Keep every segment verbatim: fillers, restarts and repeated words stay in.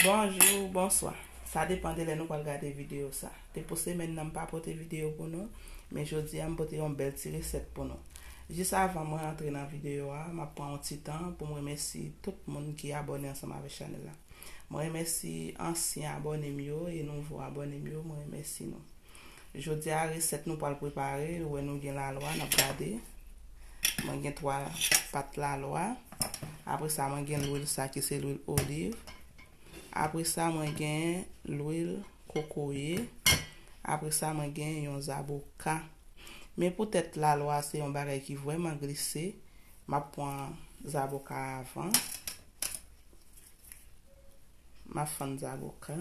Bonjou, bonswa. Sa depann de lè nou pral gade videyo sa. Depi semèn nan m pa pote videyo pou nou, men jodi a m pote yon bèl ti resèt pou nou. Jis avan mwen antre nan videyo a, m ap pran yon ti tan pou m remèsye tout moun ki abòne ansanm avèk chanèl la. Mwen remèsye ansyen abòne m yo e nouvo abòne m yo, mwen remèsye nou. Jodi a, resèt nou pral prepare, ou wè nou gen lalwa, n ap gade. Mwen gen twa pat lalwa. Apre sa, mwen gen lwil sa ki se lwil oliv. Apre sa, mwen gen lwil kokoye. Apre sa, mwen gen yon zaboka. Men poutèt lalwa se yon bagay ki vrèman glise, m ap pran zaboka avan. M ap fann zaboka.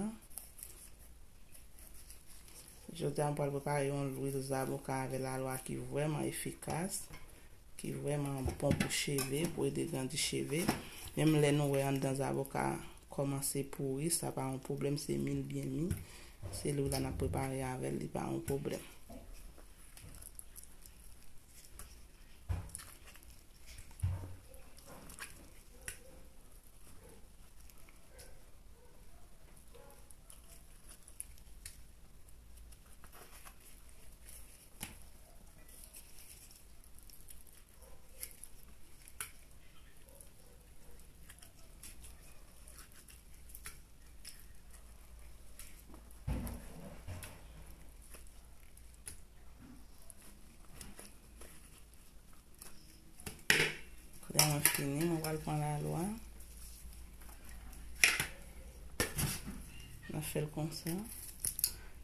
Jodi a, m pral prepare yon lwil zaboka avè lalwa ki vrèman efikas, ki vrèman bon pou cheve, pou ede grandi cheve. Menm lè nou wè anndan zaboka kòmanse pouri, sa pa yon pwoblèm, se mi l byen mi. Se lwil la n ap prepare avè l, li pa yon pwoblèm. Kounye a mwen fini, mwen pral pran lalwa. N ap fè l konsa.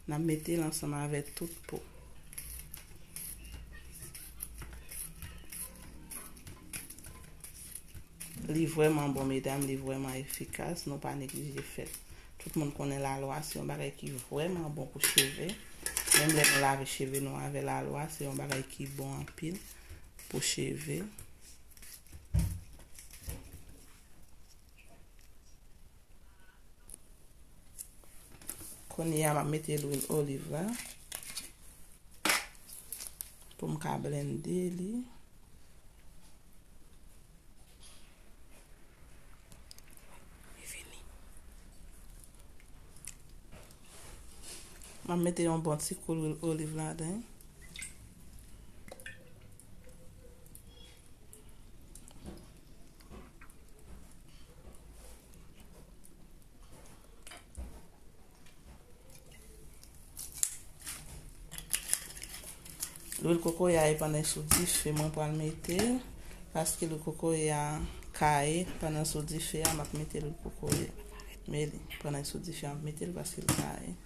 N ap mete l ansanm avè tout po. Li vrèman bon, medam, li vrèman efikas. Nou pa neglije fè l. Tout moun konnen lalwa se yon bagay ki vrèman bon pou cheve. Menm lè nou lave cheve nou avè lalwa, se yon bagay ki bon anpil pou cheve. Kounye a, m ap mete lwil oliv la pou m ka blende li. M ap mete yon bon ti kou lwil oliv ladan. Lwil kokoye a, e pandan sou dife mwen pral mete l, paske lwil kokoye a kaye. Pandan sou dife a, m ap mete lwil kokoye. Men li, pandan sou dife a, m ap mete l paske l kaye.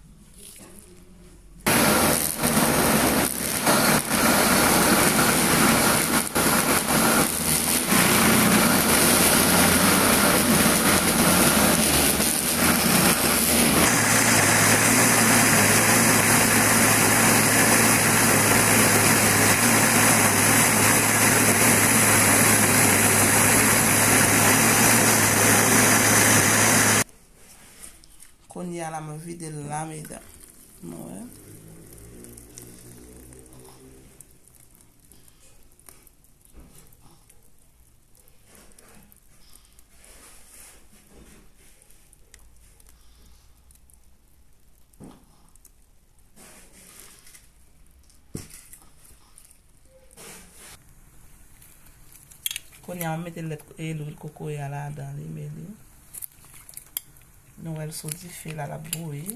Kounye a la, mwen vide l la, medam. Nou wè. Kounye a, m mete lèt, e, lwil kokoye a ladan li, men li. Nou wè l sou dife la, l ap bouyi.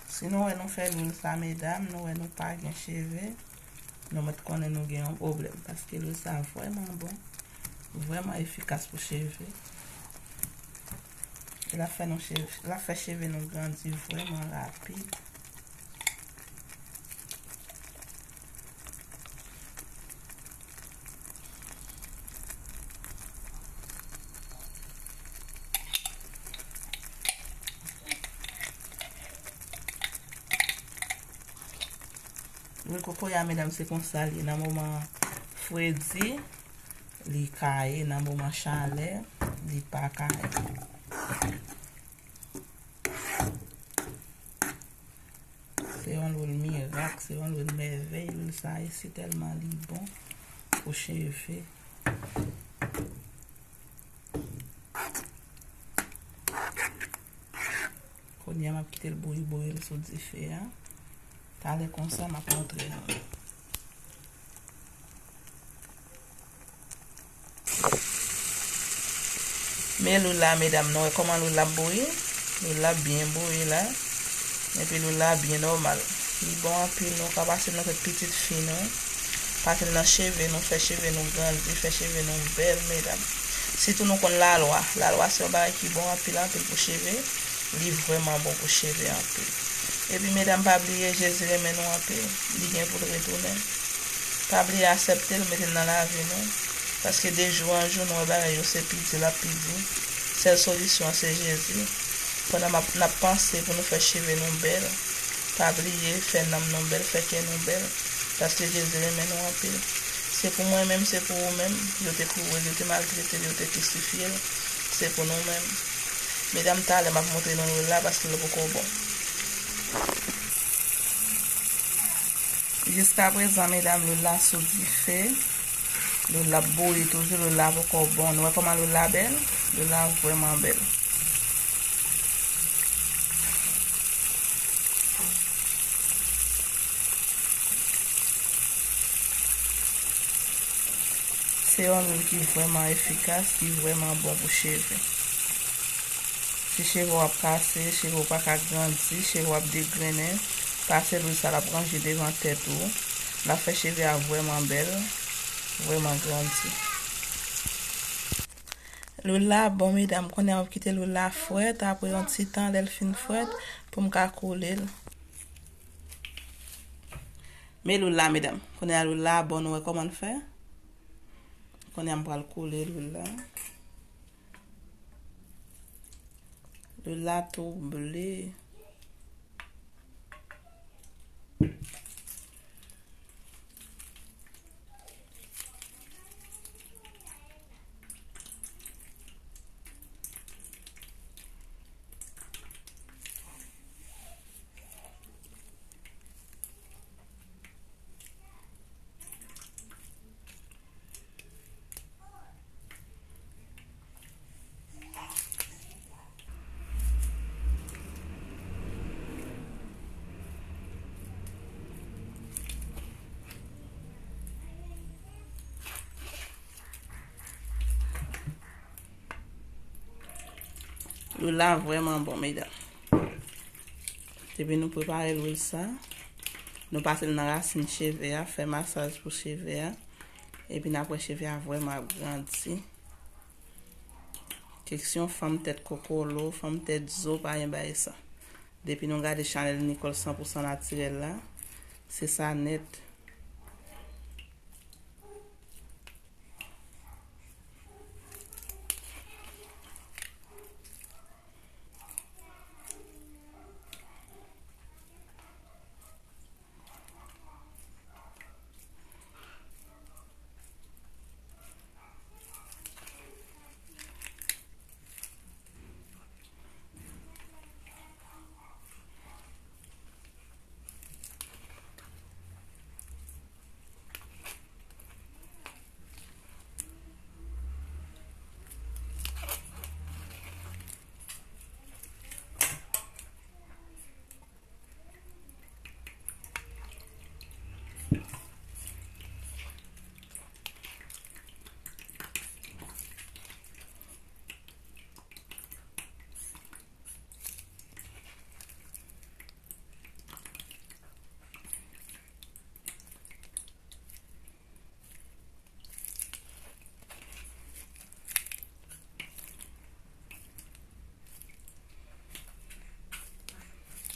Si nou wè nou fè lwil sa, medam, nou wè nou pa gen cheve, nou mèt konnen nou gen yon pwoblèm, paske lwil sa vrèman bon, vrèman efikas pou cheve. E l ap fè nou cheve, l ap fè cheve nou grandi vrèman rapid. Lwil kokoye a, medam, se konsa l ye nan moman fredi, li kaye nan moman chalè. Li pa ka. Se yon lwil mirak, se yon lwil mèvèy, lwil sa a, e se tèlman li bon pou cheve. Kounye a, m ap kite l bouyi, bouyi l sou dife a. Talè konsa, m ap montre nou. Men lwil la, medam, nou wè kòman lwil la ap bouyi? Lwil la byen bouyi la. Epi lwil la byen nòmal. Li bon anpil, nou ka pase l nan tèt pitit fi nou. Pase l nan cheve nou, fè cheve nou grandi, fè cheve nou bèl, medam. Sitou nou konn lalwa. Lalwa se yon bagay ki bon anpil, anpil pou cheve. Li vrèman bon pou cheve anpil. Epi medam, pa bliye, Jezi renmen nou anpil. Li gen pou l retounen. Pa bliye aksepte l, mete l nan lavi nou. Paske de jou an jou, nou wè bagay yo se pi di, l ap pi di. Sèl solisyon an se Jezi. Pandan m ap, n ap panse pou nou fè cheve nou bèl, pa bliye fè nanm nou bèl, fè kè nou bèl. Paske Jezi renmen nou anpil. Se pou mwen menm, se pou ou menm. Yo te kouri l, yo te maltrete l, yo te kisifye l. Se pou nou menm. Medam, talè m ap montre nou lwil la paske l poko bon. Jiskaprezan, medam, lwil la sou dife. Lwil la ap bouyi toujou, lwil la poko bon. Nou wè kòman lwil la bèl? Lwil la vrèman bèl. Se yon lwil ki vrèman efikas, ki vrèman bon pou cheve. Si cheve w ap kase, cheve w pa ka grandi, cheve w ap degrennen, pase lwil sa, l ap ranje devan tèt ou. L ap fè cheve a vrèman bèl, vrèman grandi. Lwil la bon, medam. Kounye a m ap kite lwil la frèt, apre yon ti tan, lè l fin frèt, pou m ka koule l. Men lwil la, medam. Kounye a lwil la bon, nou wè kòman l fè? Kounye a m pral koule lwil la. Lwil la tou ble. Lwil la vrèman bon, medam. Depi nou prepare lwil sa, nou pase l nan rasin cheve a, fè masaj pou cheve a, epi n ap wè cheve a vrèman ap grandi. Kesyon fanm tèt kokolo, fanm tèt zo, pa gen bagay sa. Depi nou gade chanèl Nicole san pou san natirèl la, se sa nèt.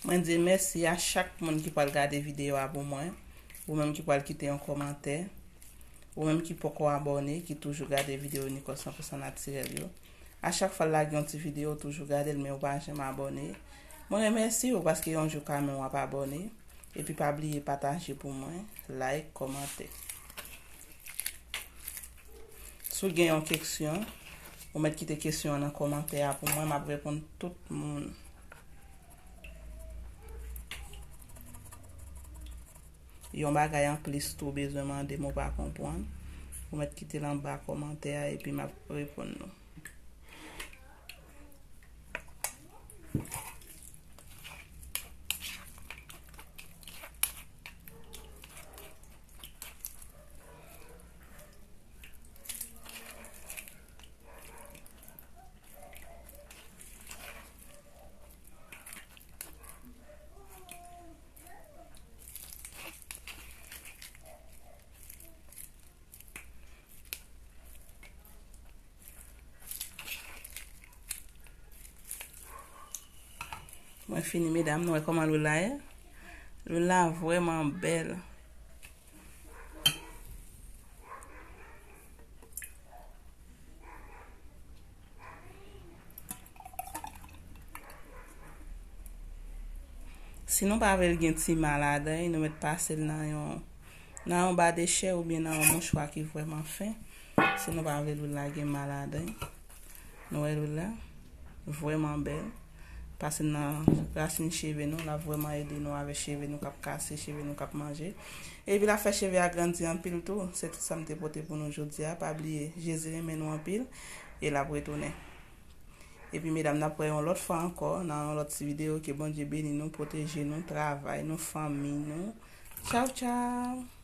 Mwen di mèsi a chak moun ki pral gade videyo a pou mwen, ou menm ki pral kite yon kòmantè, ou menm ki poko abòne, ki toujou gade videyo Nicole san pou san natirèl yo. A chak fwa l lage yon ti videyo, ou toujou gade l, men ou pa janm abòne. Mwen remèsye w paske yon jou ka menm w ap abòne. Epi pa bliye pataje pou mwen, like, kòmante. Si w gen yon keksyon, Ou mèt kite kesyon an nan kòmantè a pou mwen, m ap reponn tout moun. Yon bagay anplis tou bezwen mande m ou pa konprann, ou mèt kite l anba kòmantè a epi m ap reponn nou. Mwen fini, medam, nou wè kòman lwil la ye? Lwil la vrèman bèl. Si nou pa vle l gen ti ma ladan, nou mèt pase l nan yon, nan yon ba de chè oubyen nan yon mouchwa ki vrèman fen. Si nou pa vle lwil la gen ma ladan, nou wè lwil la vrèman bèl. Pase l nan rasin cheve nou, l ap vrèman ede nou avèk cheve nou k ap kase, cheve nou k ap manje. Epi l ap fè cheve a grandi anpil tou. Se tout sa m te pote pou nou jodi a. Pa bliye, Jezi renmen nou anpil e l ap retounen. Epi medam, n ap wè yon lòt fwa ankò nan yon lòt ti videyo. Ke Bondye beni nou, pwoteje nou, travay nou, fanmi nou. Tchaw, tchaw!